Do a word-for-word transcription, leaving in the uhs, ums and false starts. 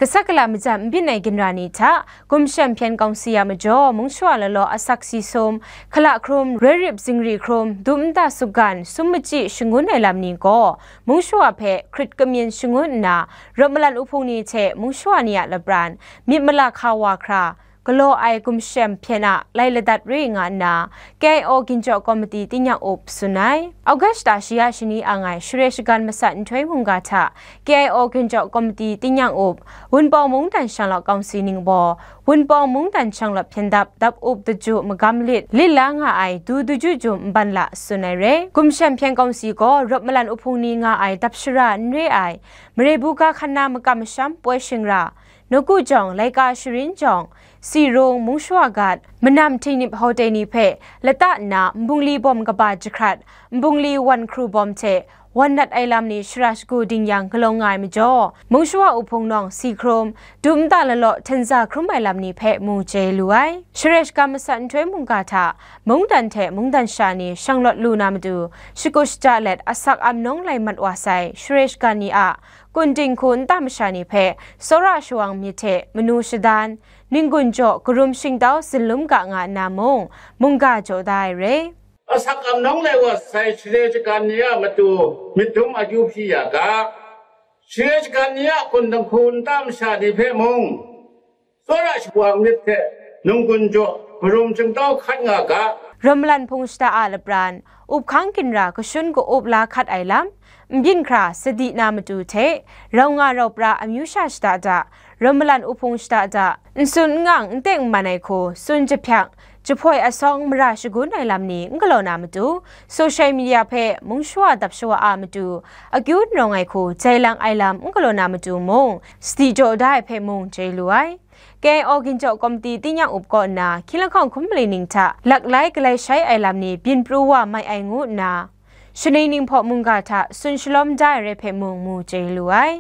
Kasak kala majan n byin ai ginra ni hta, gumshem hpyen kawng si a majaw, mung shawa lalaw asak si sum, hkala hkrum, roi rip zingri hkrum, dum nta sukgan, sum machyi shangun ai lam ni gaw, mung shawa hpe hkrit kamyin shangun nna, rawt malan uhpung ni hte mung shawa ni a lapran, myit mala hka wa hkra, galaw ai gumshem hpyen a lai ladat re nga nna, K I O Ginjaw Komiti Tingnyang Up tsun ai. August ta shi ya shani ang ai Share Shagan Masat Nhtoi Mungga hta K I O Ginjaw Komiti Tingnyang Up, Wunpawng Mungdan Shanglawt Kawngsi ningbaw, Wunpawng Mungdan Shanglawt Hpyen Dap Dap Up Daju Magam Lit, lit la nga ai Du Daju Jum Nban La tsun ai re. Gumshem hpyen kawngsi gaw rawt malan uhpung ni nga ai dap shara n re ai, mare buga hkan na makam masham poi shingra, nawku jawng, laika sharin jawng, si rung, mung shawa gat, manam htingnip hawte ni hpe lata nna nbungli bawm kaba jahkrat, nbungli wan hkru bawm hte wan nat ai lam ni shara shagu ding yang galawng nga ai majaw, mung shawa uhpung nawng si hkrum, dum nta lalaw htenza hkrum ai lam ni hpe mu chye lu ai. Share Shagan Masat Nhtoi Mungga hta mungdan hte mungdan sha ni shanglawt lu na matu, shakut shaja let asak amnawng lai mat wa sai Share Shagan ni a kun dinghku nta masha ni hpe tsawra shawang myit hte manu shadan, ninggun jaw karum shingtau zinlum ga nga nna mung, mungga jaw da ai re. Asak amnawng lai wa sai Share Shagan ni a matu myit dum akyu hpyi ya ga, Share Shagan ni a kun dinghku nta masha ni hpe mung, tsawra shawang myit hte ninggun jaw karum shingtau hkat nga ga. Rawt malan hpung shada a lapran, up hkang ginra kashun ka-up la hkat ai lam, n byin hkra sadi na matu hte, rau nga rau pra amyu sha shada da, rawt malan uhpung shada da, n tsun n ngang n teng n man ai hku tsun jahpyak, jahpoi asawng mara shagun ai lam ni n galaw na matu, social media hpe mung shawa dap shawa a matu, akyu n rawng ai hku jai lang ai lam n galaw na matu mung, sadi jaw da ai hpe mung chye lu ai. K I O Ginjaw Komiti Tingnyang Up kaw nna hkying lahkawng hkum malai ning hta laklai galai shai ai lam ni byin pru wa mai ai ngu nna, Shanei Ninghpaw mungga hta tsun shalawm da ai re hpe mung mu chye lu ai.